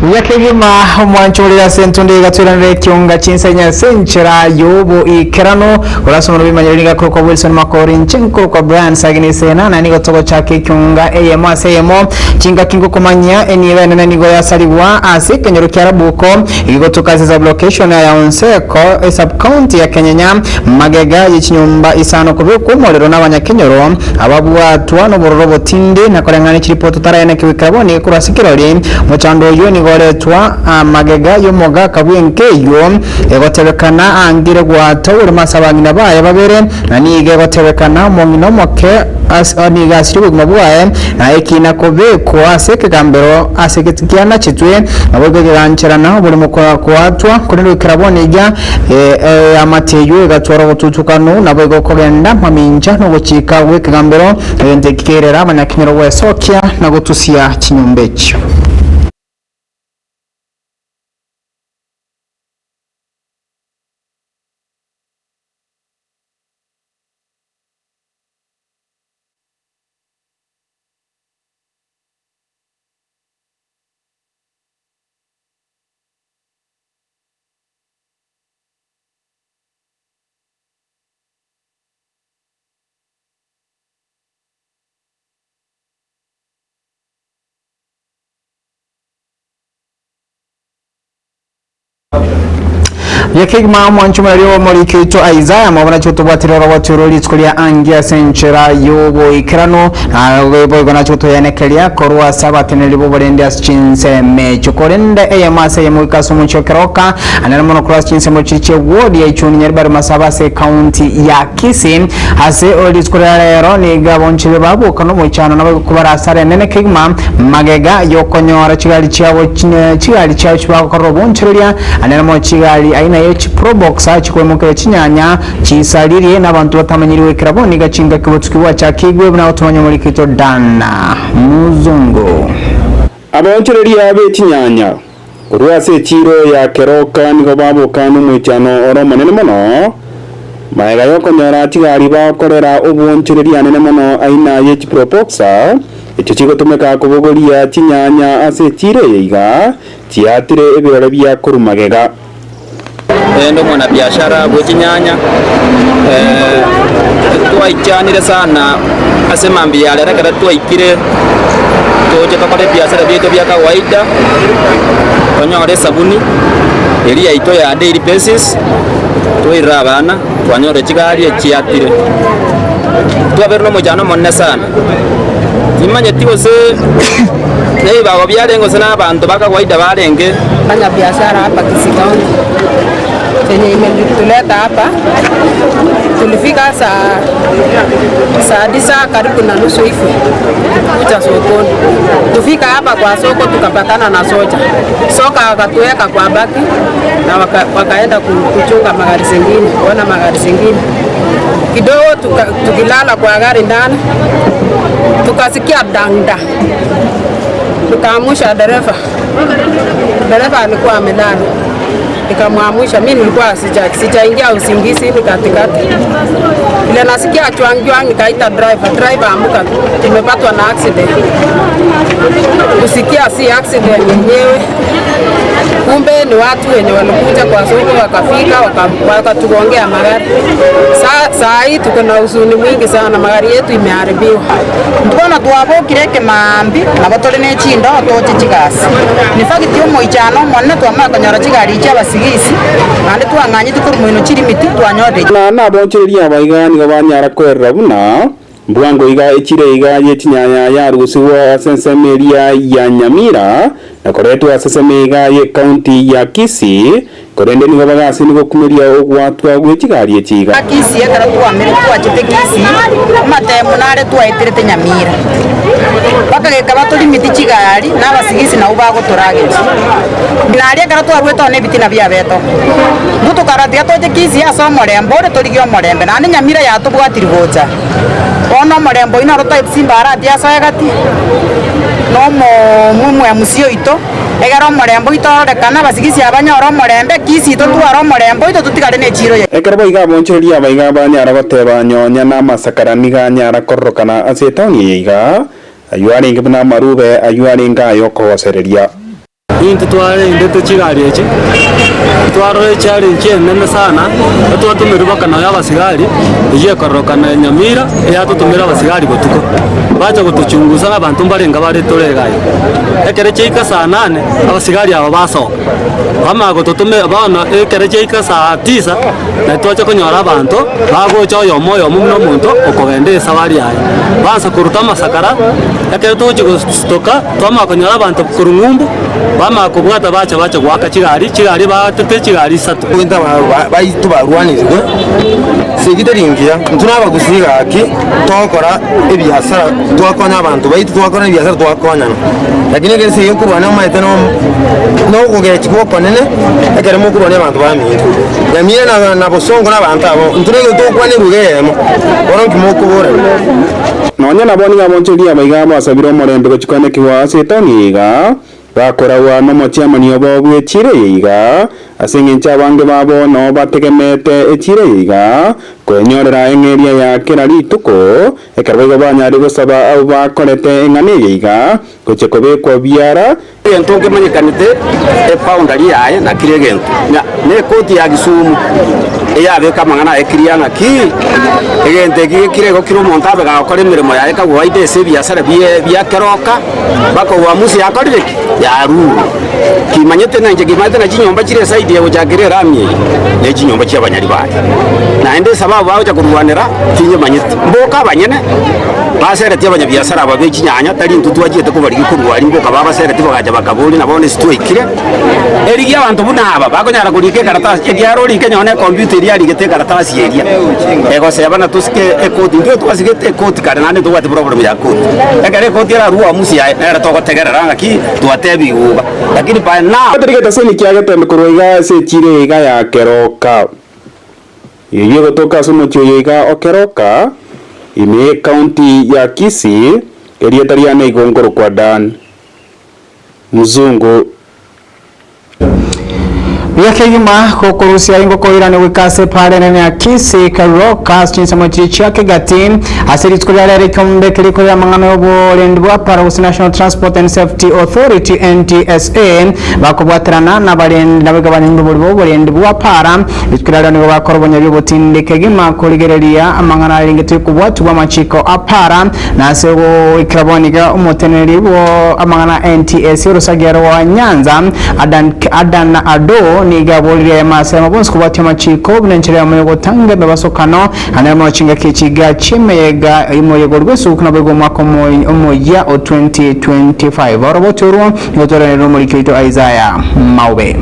Buya kegima omwancho ore ase entunde igatweranera ekionga chinsenya ase enchera y'oboikeranu. Korase omonto bw'imanyereri nigo akorokwa Wilson Makori, inche nkorokwa Brian Sagini Sena, na nigo togochaka ekionga eyemo ase eyemo. Chingaki ngokomanyia enibo enene nigo yasarigwa ase ekenyoro kia Rabuko, egegotoka ase sub-location ya Onseko, esub-county ya Kenyenya, magega ye chinyomba isano kobekwa omorero n'abanyakenyoro Ababwatwa nobororo obotindi, na koreng'ana ne chiripoti taraeneke goikera bono nigo korwa ase kirori. Omochando oyio nigo oretwa amagega y'omogaka bw'enka eyio, egotebekana aangire goata oborimo ase abang'ina baye babere, na nigo egotebekana omong'ina omoke ase nigo asirie obogima bwaye, na ekiina kobekwa ase ekegambero ase kianachetwe, naboigo ekegancherana oborimo koatwa, korende goikera bono iga Eamate eyio egatwara ogotutukanu, naboigo okogenda mamincha nogochika gw'ekegambero, egento eki kerera abanyakenyoro gwesokia na gotusia chinyomba echio. Buya kegima omwancho omoreri omoriki oito Isaya mwabona chigotobwatera oroboti oro rituko ria ange ase enchera y'oboikeranu na boigo nache gotoyenekeria korwa ase abateneneri b'oborendi ase chinsemo echio korende eyemo ase eyemo goika ase omochie o Keroka Anene mono korwa ase chinsemo chiria chia ward ya Ichuni, Nyaribari, Masaba ase ecounty ya Kisii. Ase rituko ria rero nigo abonchire baboka nomoichano naboigo kobara asara enene kegima magega yokonyora chigari chiabo chigari chiabo chibagokorera obonchereria. Anene mono chigari aina ye chiprobox chikoimokeria chinyanya chisaririe na abanto batamanyiri goikera bono niga chingaki botuki bwachakigwe buna gotomanya omoriki oito Dan Muzungu. Abaonchoreria be chinyanya Korwa ase echiiro ya keroka nigo baboka nomoichano ore omonene mono, magega y'okonyora chigari bagokorera obwoonchoreria anene mono aina ye chipropoxa, echio chigotumeka kobogoria chinyanya ase echiiro eye iga, chiatire ebirore bia korwa magega. Rende omwanabiashara bwe chinyanya, twaichanire sana ase mambia ya rero ekero twaikire toche tokore ebiasara biaito bia kawaida, tonyore esabuni eria yaito ya daily basis, toirere abana, twanyora chigari echiatire. Twabeire na omochando omonene sana, timanyeti gose nebibago biarenge gose na abanto ba kawaida barenge. Fanya biashara hapa Kisii County. Chenye imetuleta hapa tulifika saa saa tisa karibu na nusu hivi kuja sokoni. Kufika hapa kwa soko tukapatana na soja. Soka akatuweka kwa baki na waka, wakaenda kuchunga magari zingine, kuona magari zingine kidogo tuka, tukilala kwa gari ndani tukasikia dangda, tukaamusha dereva. Dereva alikuwa amelala, nikamwamsha. Mimi nilikuwa sija sijaingia usingizini katikati, ile nasikia chwang chwang, nikaita driver, driver amuka, tumepatwa na accident. Kusikia si accident yenyewe, kumbe ni watu wenye walikuja kwa soko wakafika wakatugongea magari. Saa saa hii tuko na huzuni mwingi sana, magari yetu imeharibiwa. Intwe bono twabokire ekemaambia, nabo tore ne chindoo toche chigasi. In fact omoichano omonene twamanya konyora chigari echi abasigisi, naende twang'anyete korwa moino chirimiti twanyorire. Na naboonchoreria abaiga nigo banyara kwerora buna mbwango iga echire iga ye chinyanya yarusigwe ase ensemo eria ya Nyamira na koretwa ase ensemo iga y'ecounty ya Kisii Korende nigo bagaseini gokumeria ogwatwa gwe chigari echi iga. Kisii ekero twamire twachete Kisii, amatemo nare twaeterete Nyamira. Bakageka batorimeti chigari na abasigisi nabwo bagotorageria. Naria ekero twaruete one ebitina biabete oo. Intwe tokarora tiga toche Kisii ase omorembe ore torigie omorembe naende Nyamira yatobwatiri gocha. Bono omorembe oyio noro Type Simba aratie asoe gati, na omo MC oito. Egera omorembe oito ororekane, abasigisi aba banyore omorembe, Kisii totware omorembe oito totigare nechiiro yaito. Ekero boigo abonchoreria abaiga banyara goteba nyonya namasakara nigo anyara kororokana ase etaoni eye iga, ayio arenge buna amarube ayio arenge ay'okogosereria. Intwe twarendete chigari echi, twarora echallenge enene sana, etwatomerwe mpaka nonya abasigari, eyio ekororokana Nyamira, eyatotomera abasigari botuko. Bacha gotochungusa na abanto mbarenge bare tore iga iga. Ekero chiaika saa nane, abasigari aba basoka, bamanya gototomera bono ekero chiaika saa tisa, naye twacha konyora abanto bagocha oyomo oyomo buna omonto okogenda esabari yaye. Baansa koruta amasakara, ekero togochia gostoka, twamanya konyora abanto korwa ng'umbu, bamanya kobwata bacha bacha goaka chigari, chigari baatete chigari isato. Goika baito barwanirwe, segi teri ngiya, intwe nabagusii gaki togokora ebiasara twakonya abanto baito twakora ebiasara twakonyana, lakini ekero esegi okorwania omanyete no okogechigwa okonene ekero mokorwania abanto bamino. Nyamira na na bosongo na abanto abo, intwe nigo togokwana eruga eyemo, bono nki mokoborana? Nonya nabo nigo abonchoria abaiga basabire omorembe gochia koenekigwa ase etaoni iga, bakoragwa nomochiamani obo bw'echiira eye iga, ase engencho abange babo nao bategemeete echiira eye iga, kwenyorera eng'eria ya kera rituko, ekero boigo banyarire gosaba abwo bakorete eng'ana eye iga, gochia kobekwa biara. Egento nkemanyekanete eboundary yaye na kera egento, na nekoti ya Kisumu eyabeka amang'ana aye clear ng'a ki egento eki gekire igo kera omonto abe gagokora emeremo yaye kawaida ase ebiasara bie bia keroka mpaka uamuzi yakorire ki? Yarurwe. Kimanyete ng'a inche kimanyete ng'a chinyomba chire eside eye gochakera erami eye ne chinyomba chia abanyaribari. Naende esababu bagocha korwanera tinyemanyeti. Mboka abanyene. Baseretie abanyabiasara aba be chinyanya, tari intwe twachiete kobarigia korwa aria mboka babaseretie bagacha bakaboria, na bono ase twaikire. Erigia abanto buna aba bakonyara korika ekaratasi, ekiagera orike nonye na ekompiuta eria yarigete ekaratasi eria, egoseba na tosike ekoti. Intwe twasigete ekoti kare naende ntobwati problem ya koti. Ekero ekoti erarue uamuzi yaye, nere togotegerera ng'aki twatebigwe iga. Lakini by now. Tari getaseni kia getembe korwa iga ase echiro eye iga ya keroka. Eyio egotoka ase omochie oyo iga o Keroka, ime y'ecounty ya Kisii, erieta riane igo nkorokwa Dan Mzungu. Buya kegima gokorusia engoko oirane goika ase epaara enene ya Kisii, Keroka, ase chinsemo chiria chia Kegati, ase rituko ria rero ekeombe keria korera amang'ana y'oborendi bwa para gose National Transport and Safety Authority, NTSA, bakobwaterana nabarendi naboigo abanyanyimbo boria b'oborendi bwa para. Rituko riaria nigo bakora obonyabi obotindi kegima korigereria amang'ana arengetwe kobwatigwa amachiko a para, na ase ogoikera bono iga omoteneneri bwo amang'ana a NTSA orosagia rwa Nyanza, Adan Adan Ado nigo aboririe ayamo ase ayamo bonsi kobwatia amachiko buna enchera eyemo yogotanga emebasokano naende mono chingaki echi iga chi'emeyega y'omoyega oria bw'esuguku naboigo omwaka omoyia o 2025. Oroboti orwo nigo twairaneire nomoriki oito Isaiah Maube.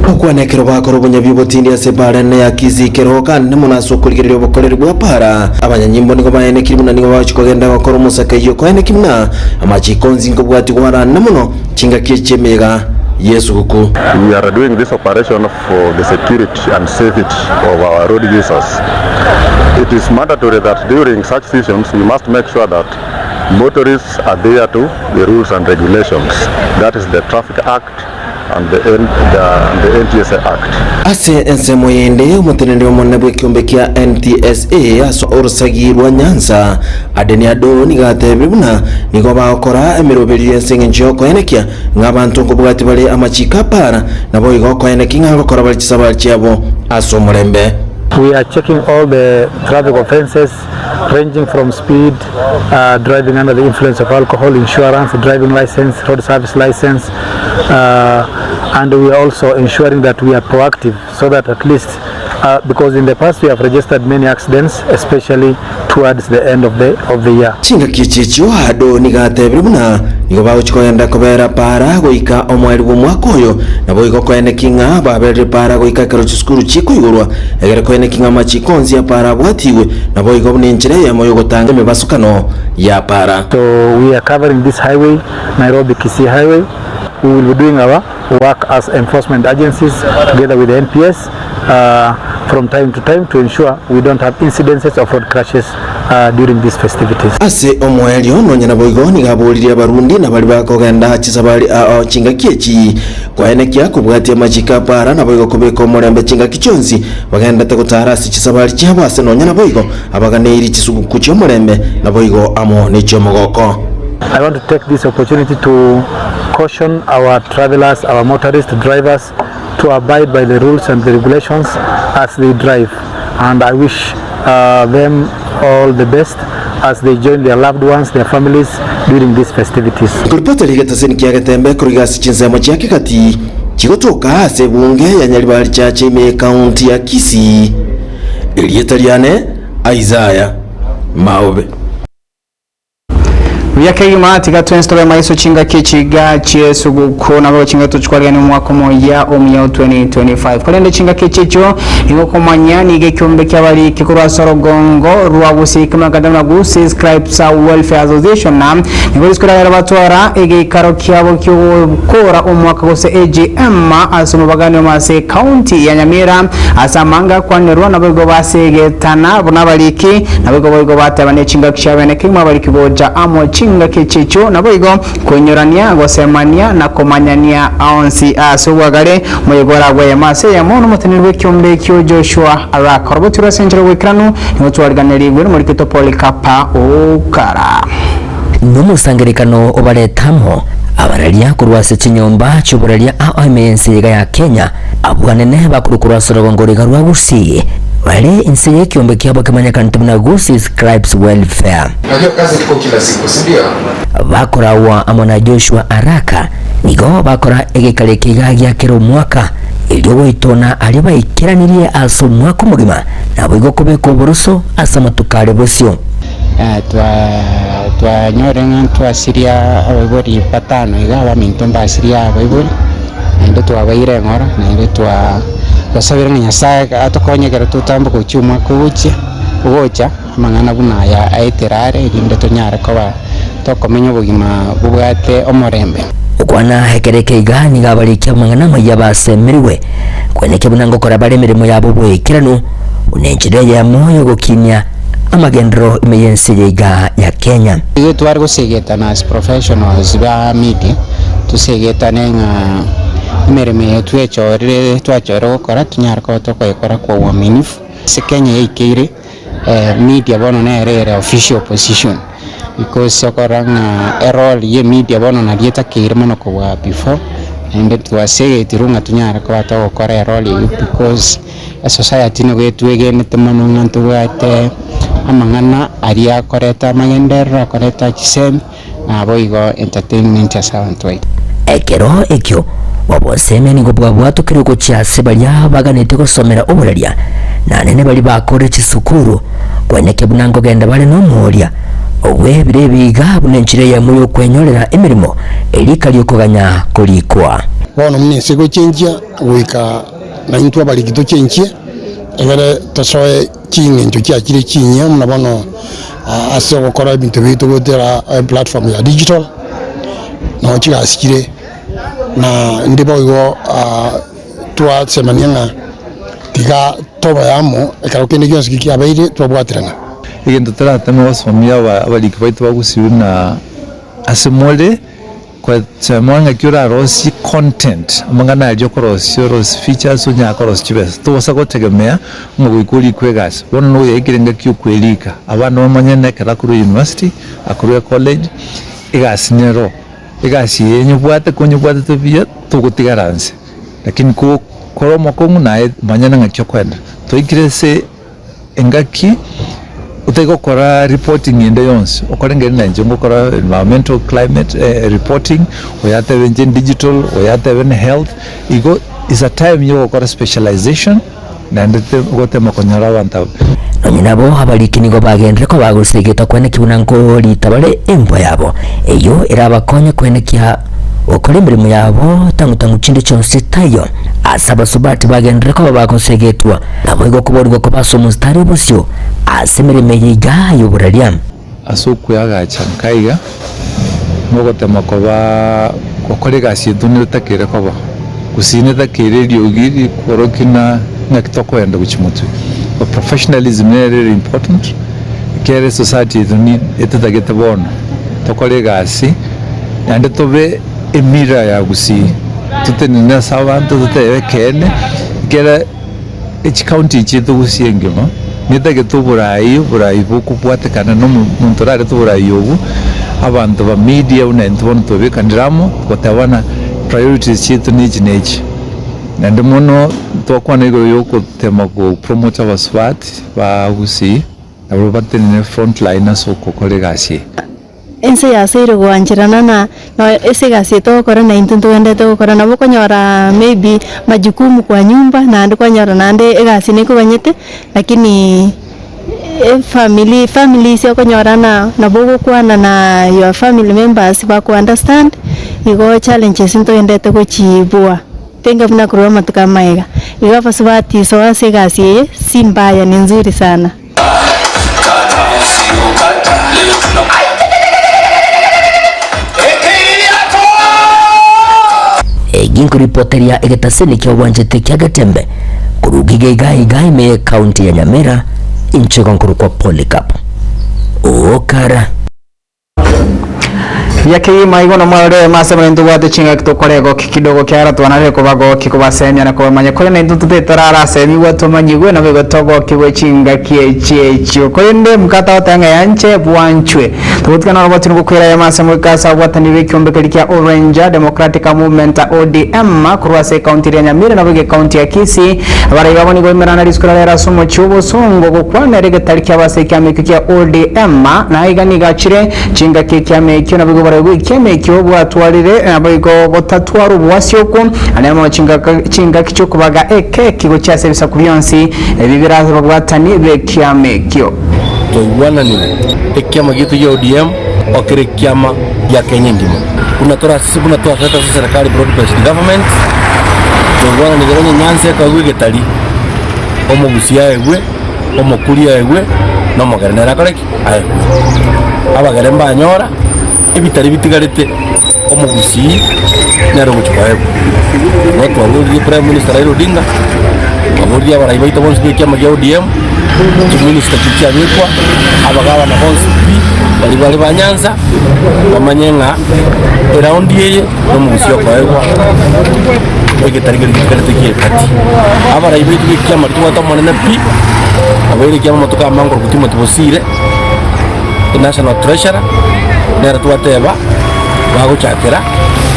Okwana ekero bakora obonyabi obotindi ase epaara enene ya Kisii keroka anene mono ase okorigereria obokoreri bwa paara. Abanyanyimbo nigo baenekiri buna nigo bagochia kogenda gokora omosaka eyio koeneki buna amachiko onsi nkobwatigwa are anene mono chingaki echi chi'emeyega y'esuguku. We are doing this operation for the security and safety of our road users. It is mandatory that during such seasons we must make sure that motorists adhere to the rules and regulations, that is the Traffic Act and the, N, the, the NTSA Act. Ase ensemo yende, omoteneneri omonene bw'ekiombe kia NTSA ase orosagi rwa Nyanza, Adeni Ado nigo atebirie buna nigo bagokora emeroberio y'ense engencho y'okoenekia ng'a abanto nkobwati bare amachiko a para, naboigo okoenekia ng'a ngokora bare chisabari chiabo ase omorembe. We are checking all the traffic offences ranging from speed, driving under the influence of alcohol, insurance, driving license, road service license, and we are also ensuring that we are proactive so that at least because in the past we have registered many accidents especially towards the end of the, of the year. Chingaki echi echio Ado nigo atebire buna nigo bagochia kogenda kobera para goika omoerio bw'omwaka oyo, naboigo koeneki ng'a baberire para goika ekero chisukuru chikoigorwa, egere koeneki ng'a amachiko onsi a para abwatigwe, naboigo buna enchera eyemo y'ogotanga emebasokano ya para. So we are covering this highway, Nairobi Kisii highway, we will be doing our work as enforcement agencies together with the NPS from time to time to ensure we don't have incidences of road crashes during these festivities. Ase omoerio nonya naboigo nigo aboririe abarundi na baria bakogenda chisabari ao chingaki echi koenekia kobwatia amachiko a para naboigo kobeka omorembe chingaki chionsi bagendete gotara ase chisabari chiabo ase nonya naboigo abaganeiri chisuguku chi'omorembe naboigo amo nechi'omogoko. I want to take this opportunity to caution our travelers, our motorist drivers to abide by the rules and the regulations as they drive and I wish uh, them all the best as they join their loved ones, their families during these festivities. Nkoripota rigetaseni kia Getembe korwa ase chinsemo chia Kegati chigotoka ase ebunge ya Nyaribari Church ime ekaunti ya Kisii. Erieta riane Isaiah Maobe. Buya kegima tiga twensi tobe maiso chingaki echiga chiesuguku nabo chingaki tochikwarigania omwaka omoyia omuya o 2025 korende chingaki echi echio nigo okomanya nigo ekiombe kiabariki korwa ase orogongo rwa Gusii kemanyekana buna Gusii Scribes Welfare Association na nigo risuko riarero batwara egeikaro kiabo kiogokora omwaka gose AGM ase omobagani omo ase ekaunti ya Nyamira ase amanga akwanerwa naboigo basegetana buna abariki Naboigo boigo bateba ne chingaki chiabene kegima abariki gocha amo chingaki echi echio, naboigo koinyorania, gosemania, na komanyania aonsi ase obwagare. Omoyega oragwe eyemo ase eyemo nomoteneneri bw'ekiombe ekio Joshua Araka. Orogotirwe ase enchera y'oboikeranu nigo twariganerigwe nomorikito Polycarp Okara. Nomosangererekano obarete amo abararia korwa ase chinyomba chi'oboraria ao ime y'ense iga ya Kenya, abwo anene bakorwa korwa ase orogongo roiga rwa Gusii, bare inse y'ekiombe kiabo kemanyekanete buna Gusii Scribes Welfare. Unajua kazi iko kila siku, si ndio? Bakoragwa amo na Joshua Araka nigo bakora egekaro eke iga gia kera omwaka, erio goitona aria baikeranirie ase omwaka omogima, naboigo kobeka oboroso ase amatuko are bosio. Twanyorire ng'a ntwasiria abaibori batano iga, abaminto mbasirie abaibori, naende twabaire eng'ora, naende twasabire ng'a Nyasaye atokonye ekero totamboka gochia omwaka ogochia ogocha, amang'ana buna aya aetere are, erinde tonyare koba tokomenya obogima bobwate omorembe. Gokwana ekero eke iga nigo abariki amang'ana amaya basemerigwe, kweneki buna ngokora bare emeremo yabo boikeranu, buna enchera eyemo y'ogokinia amagenderero ime y'ense eye iga ya Kenya. Igo tware gosegetana as professionals ba media, tosegetane ng'a emeremo eye twechorire twachorire gokora tonyare koba tokoyekora kwa uaminifu. Ase Kenya yaikeire media bono nere ere official position because okorora ng'a erole ye media bono nario etakeire mono kobua before, naende twasegetirwe ng'a tonyare koba togokora erole eyio because. Esociety nigo etwegenete mono ng'a ntobwate amang'ana aria akoreta amagenderero, akoreta chisemi, naboigo entertainment ase abanto baito. Ekero ekio obosemia nigo bwabwatokire gochia ase baria baganetie gosomera oboraria, na nene baria bakorire chisukuru, kwenyekia buna nkogenda bare nomoria obwebire ebiiga buna enchera eyemo y'okwenyorera emeremo erika ri'okoganya korikwa. Bono buna ense egochenchia goika Naintwe abariki tochenchie, egere tosoe ching'encho chiachire chinyia buna bono ase ogokora ebinto biaito goetera eplatform ya digital, noo chigasi chire, na inde boigo twasemania ng'a tiga tobe amo ekero kende gionsi ki kiabeire twabwaterana. Egento torateme gosomia abariki baito bagusibwe na ase more. Gochema ng'aki orarosie content, amang'ana aria okorosia orosie features onyare korosia chibesa, togosa gotegemea ng'a goika orikwe egasi. Bono nigo yaikire engaki okwerika, abana bamanye na ekero akorwa university, akorwa ecollege, egasi nero, egasi eye nyebwate konyebwatete buya togotigara nse, lakini ko kore omokong'u naye manyana ng'aki okoenda. Twaikire ase Engaki otari gokora reporting ende yonsi, okore ngeri na inche ngokora environmental climate reporting, oyo atebe inche digital, oyo atebe ne health, igo is a time ya ogokora specialization naende gotema konyora abanto aba. Nonya nabo abariki nigo bagenderere koba bagosegetwa kwenekia buna nkorita bare embwa yabo, eyio erabakonye kwenekia gokora emeremo yabo tang'u-tang'u chinde chionsi taiyo. Ase abasubati bagenderere koba bagosegetwa. Naboigo okoboorigwa kobe ase omositari obosio ase emeremo eye iga y'oboraria. Ase okweagacha nkaiga, nogotema koba gokora egasi yaito netakeire koba, gose netakeire eriogi rikorokia ng'a ng'aki tokoenda gochia motwe. But professionalism nere ere important, ekiagera esociety yaito ni etetagete bono tokore egasi naende tobe emirror ya gusii, totenene ase abanto totebe ekeene, ekiagera. Echicounty echi etogosia engima, netagete oborai, oborai bokobwatekana na omonto orarete oborai obwo. Abanto ba media buna intwe bono twabekanire amo, togoteba buna priorities chiaito nechi nechi. Naende mono twakwana igoro ya ogotema go promote abasubati ba Gusii, nabo batenene front line ase ogokora egasi eye. Ense yasoire goancherana na na ase egasi eye togokora na intwe ntogenderete gokora, nabo okonyora maybe majukumu kwa nyumba naende kwanyora naende egasi nekoganyete, lakini efamiri families okonyora na nabo ogokwana na your family members bako understand, igo challenges ntogenderete gochibua, tenga buna korwa amatuko amaega. Igo abasubati soa ase egasi eye, si mbaya ni nzuri sana. Egi nkoripoteria egetaseni ki'obwanchete kia Getembe korwa iga iga iga ime y'ecounty ya Nyamira, inche igo nkorokwa Polycarp Okara. Yakeyima igo nomwarore mase buna intobwate chingaki tokore egoki kidogo kiagera twanarire kobagokia kobasemia na kobamanya korende intwe totetararasemigwe tomanyigwe naboigo togokigwe chingaki echi echio korende mokatagoteba ng'a yanche bwanchwe togotigana oroboti nogokwera aya mase moike ase ababwatani b'ekiombe keria kia Orange Democratic Movement ODM korwa ase ekaunti eria ya Nyamira naboigo ekaunti ya Kisii Abarai babo nigo baimerana risuko riria ase omochie obosongo gokwanera egetari kiabo ase ekiama ekio kia ODM, na aiga nigo achire chingaki ekiama ekio naboigo oborai bw'ekiama ekio bwatwarire naboigo gotatwara oboasi okwo, naende mono chingaki chi'okobaga ekeki gochia ase ebisaku bionsi ebi bire ase ababwatani b'ekiama ekio. Twaigwananire ekiama giaito gia ODM okere ekiama gia Kenya engima. Buna torasise buna twasoete ase serikali broad based government, twaigwananire onye Nyanza ekaegwa egetari, omogusia aegwe, omokuri aegwe, na omogere nere akore ki? Aegwe. Abagere mbanyora ebitari bitigarete omogusii nere ogochia koegwa. Igo twaboririe Prime Minister Raila Odinga, twaboririe abarai baito bonsi ba ekiama gia ODM, chiminista chiria chiabekwa, abagabana bonsi pi, baria bare ba Nyanza, bamanye ng'a eraundi eye nomogusia okoegwa egetari keria getigarete ki'ekati. Abarai baito b'ekiama riria tobwate omonene pi, abaire ekiama amatuko amange korwa Timothy Bosire, enational treasurer, nere twateba bagochakera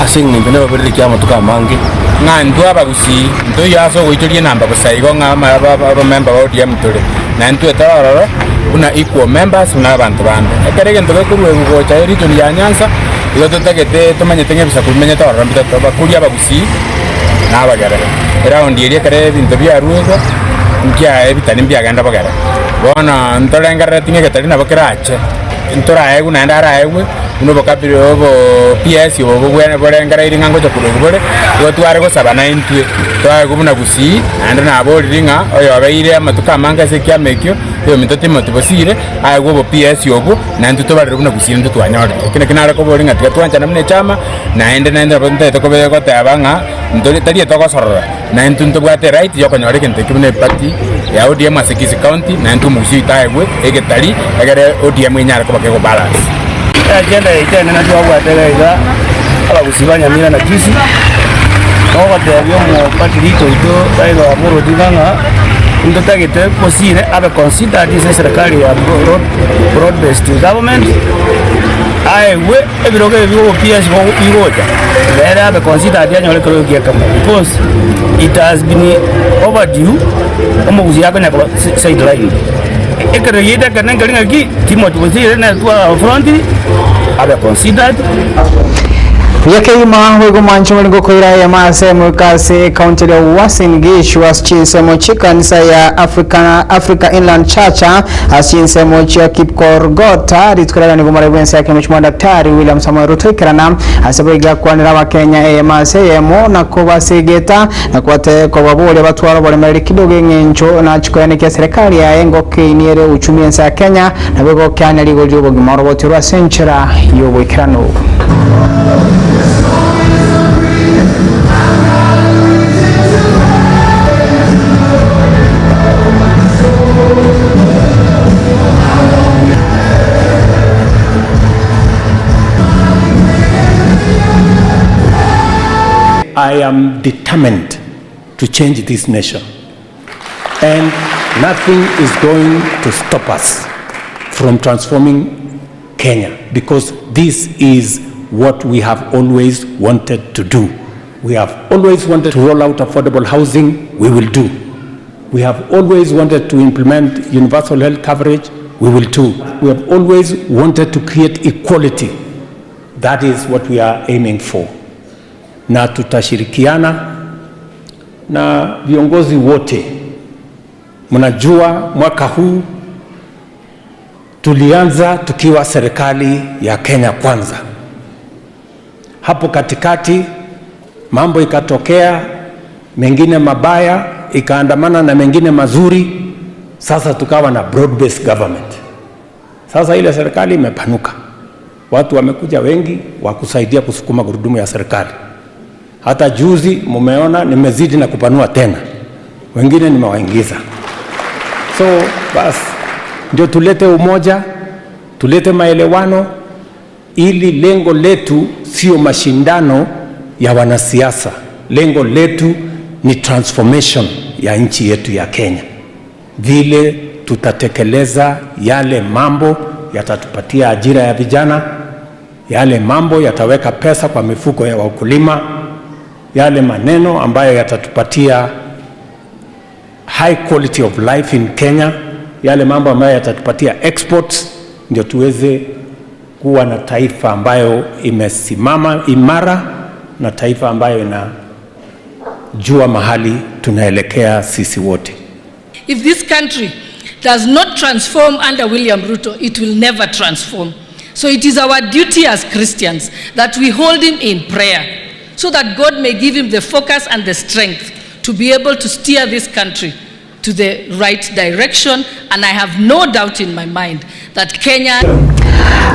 ase eng'encho nebaberire ekiama amatuko amange. Ng'a intwe abagusii ntoiyo ase ogoichoria enamba bosa igo ng'a abamemba ba ODM tore, na intwe tore ororo buna equal members buna abanto bande. Ekero egento gekoruegwa gocha eregion ya Nyanza, igo totagete tomanyete ng'a ebisaku bimenyete ororo mbitato, abakuria abagusii na abagere. Eraundi eria ekero ebinto biaruegwa, nkiaye ebitari mbiagenda bogere. Bono ntorengerereti ng'a egetari nabo kerache, ntoraegwe naende araegwe, buna obokabira obo PS obo bobwene borengereiri ng'a ngocha koruegwa bore, igo tware gosaba naintwe, twaegwe buna Gusii, naende naborire ng'a oyobeire amatuko amange ase ekiama ekio, oyominto Timothy Bosire, aegwe obo PS obwo, naintwe tobarere buna Gusii intwe twanyorete. Eki nakio nare koboria ng'a tiga twanchane buna echama, naende naende nabo ntagete kobe goteba ng'a ntore tari etogosorora, naintwe ntobwate eright ya okonyora egento ekio buna eparty ya ODM ase Kisii County, naintwe omogusii oito aegwe egetari egere ODM enyare koba kegobalance. Eagenda yaito enene twabwate iga iga abagusii ba Nyamira na Kisii, nogotebia omoparty leader oito Raila Amolo Odinga ng'a ntotagete Bosire abe considered ase eserekari ya broad based government, aegwe ebirogo ebi bia obo-PS bigocha, nere abe considered anyore ekerogo ekia ekemo because it has been overdue omogusii akonya koba sidelined. Ekero giaito ekenene nkeri ng'aki, Timothy Bosire nere twafronti abe considered. Buya kegima boigo mwanche more ngokoira eyemo ase emoika ase ekaunti eria Uasin Gishu ase chinsemo chi'ekanisa ya Africa, Africa Inland Church ase chinsemo chia Kipkorgota rituko riaria nigo more bwense ya Kemechmwa Daktari William Samoei Ruto aikerana ase boigo akwanera abakenya eyemo ase eyemo na kobasegeta na kobaboria batware oboremereri kidogo eng'encho nachikoenekia serikali yaye ngokeini ere uchumi ense ya Kenya Nabo egokeania rigori ri'obogima oroboti rwe ase enchera y'oboikeranu. I am determined to change this nation. And nothing is going to stop us from transforming Kenya because this is what we have always wanted to do. We have always wanted to roll out affordable housing, we will do. We have always wanted to implement universal health coverage, we will do. We have always wanted to create equality. That is what we are aiming for. Na tutashirikiana na viongozi wote. Mnajua mwaka huu tulianza tukiwa serikali ya Kenya Kwanza. Hapo katikati mambo ikatokea, mengine mabaya ikaandamana na mengine mazuri. Sasa tukawa na broad based government. Sasa ile serikali imepanuka, watu wamekuja wengi wa kusaidia kusukuma gurudumu ya serikali. Hata juzi mumeona nimezidi na kupanua tena, wengine nimewaingiza. So basi ndio tulete umoja, tulete maelewano, ili lengo letu sio mashindano ya wanasiasa. Lengo letu ni transformation ya nchi yetu ya Kenya, vile tutatekeleza yale mambo yatatupatia ajira ya vijana, yale mambo yataweka pesa kwa mifuko ya wakulima, yale maneno ambayo yatatupatia high quality of life in Kenya, yale mambo ambayo yatatupatia exports, ndio tuweze kuwa na taifa ambayo imesimama imara na taifa ambayo inajua mahali tunaelekea sisi wote. If this country does not transform under William Ruto, it will never transform. So it is our duty as Christians that we hold him in prayer so that God may give him the focus and the strength to be able to steer this country to the right direction. And I have no doubt in my mind that Kenya.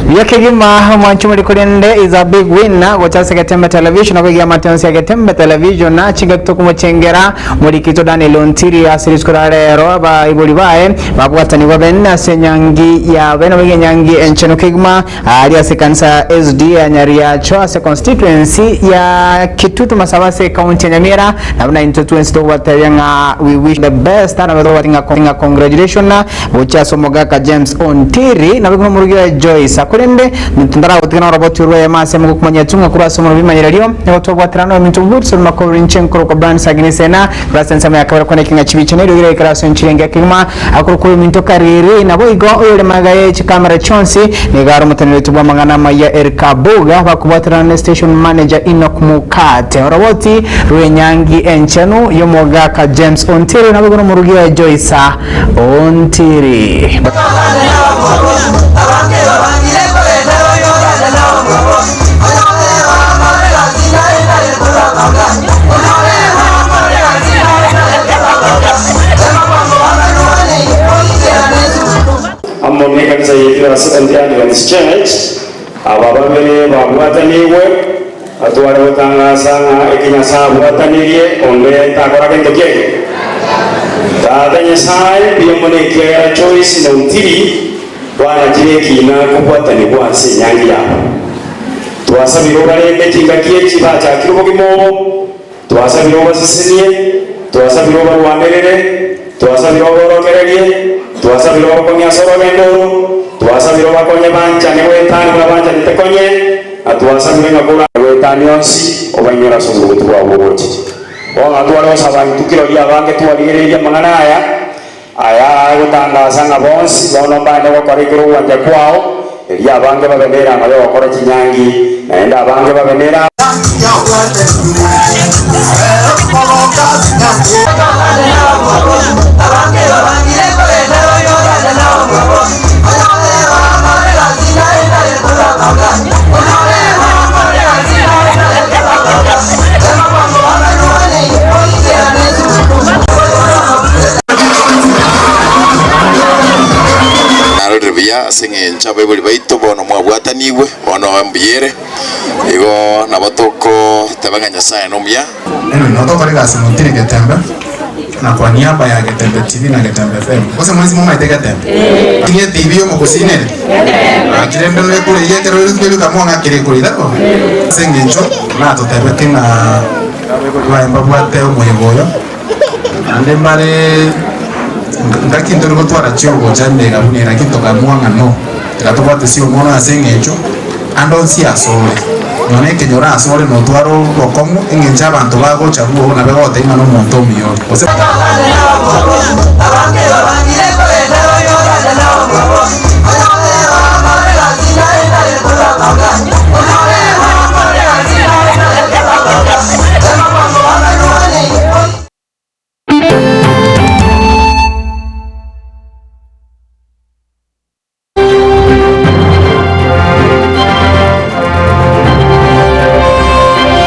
Buya kegima mwanchi muri korende is a big win gocha ase Getembe Television okoigia amatensi ya Getembe Television na chingaki tokomochengera morikito Daniel Ontiri ase rituko ria rero abaibori baye babwatanigwa bene ase enyangi ya bene boigo enyangi enchenu kegima aria ase ekanisa ya SD ya Nyariacho ase constituency ya Kitutu Masaba ase ecounty ya Nyamira na buna intwe twensi togobatebia ng'a we wish the best nabo togobatia ng'a congratulation gochia ase omogaka James Ontiri nabo omorugi oye Joyce. Korende ntaragotiga noroboti orw'eyemo ase mogokumanya etung'a korwa ase omorero bw'ebimanyererio, nigo twabwaterana nominto Wilson Makori inche nkorokwa Brian Sagini Sena, korwa ase ensemo ya kabere kwane ekeng'a chibicha na eriogi riaikare ase enchera engiya kegima, akorokwa oyominto Kariri, naboigo oyore magega ye chikamera chionsi nigo are omoteneneri oito bw'amang'ana amaya Eric Abuga, bakobwaterana ne station manager Enock Mukate. Oroboti rw'enyangi enchenu y'omogaka James Ontiri naboigo nomorugi oye Joyce Ontiri. Amo nekanisa yaito ya Seventh Adventist Church, aba babere babwatanigwe, batware gotangasa ng'a eki Nyasae abwatanirie, onde takora gento kiaye. Tata Nyasae, mbuya mono ekiagera Joyce na Ontiri banachire ekina kobwatanigwa ase enyangi yabo. Twasabire obarende chingaki echi bachakire obogima obo, twasabire obasesenie, twasabire obarwanerere, twasabire oborokererie, twasabire obakong'e ase orogendo oro, twasabire obakonye banchane goetania buna banchanete konye, na twasabire ng'a kora goetania onsi obainyore ase obogotu bwabo ogochicha. Bono tware gosaba intwe kirori abange twarigereirie amang'ana aya, aya agotangasa ng'a bonsi bono mbande gokora ekero ogwancha kwao, erio abange babe nerango y'ogokora chinyangi, naende abange babe nerango. Narorire buya ase engencho abaibori baito bono mwabwatanigwe, bono mbuya ere, igo nabo togoteba ng'a Nyasae nomuya. Anyway, nabo tokora egasi motire Getembe na kwa niaba ya Getembe TV na Getembe FM. Gose mwensi momaete Getembe? Tiga eTV y'omogusii nere? Gaki rende noekoreiya ekero ere mwang'akire ekori tari bobe? Ase eng'encho natotebeti ng'a baye mbabwate omoyega oyo, naende mbare ngaki ntori gotwara chiogocha emeyega buna eye, lakini tokamua ng'a no. Tiga tobwate siomono ase eng'encho ande onsi asore, nonya ekenyoro asore notware obokong'u eng'encho abanto bagocha bwogo nabe goteba ng'a nomonto omuya ore. Gose.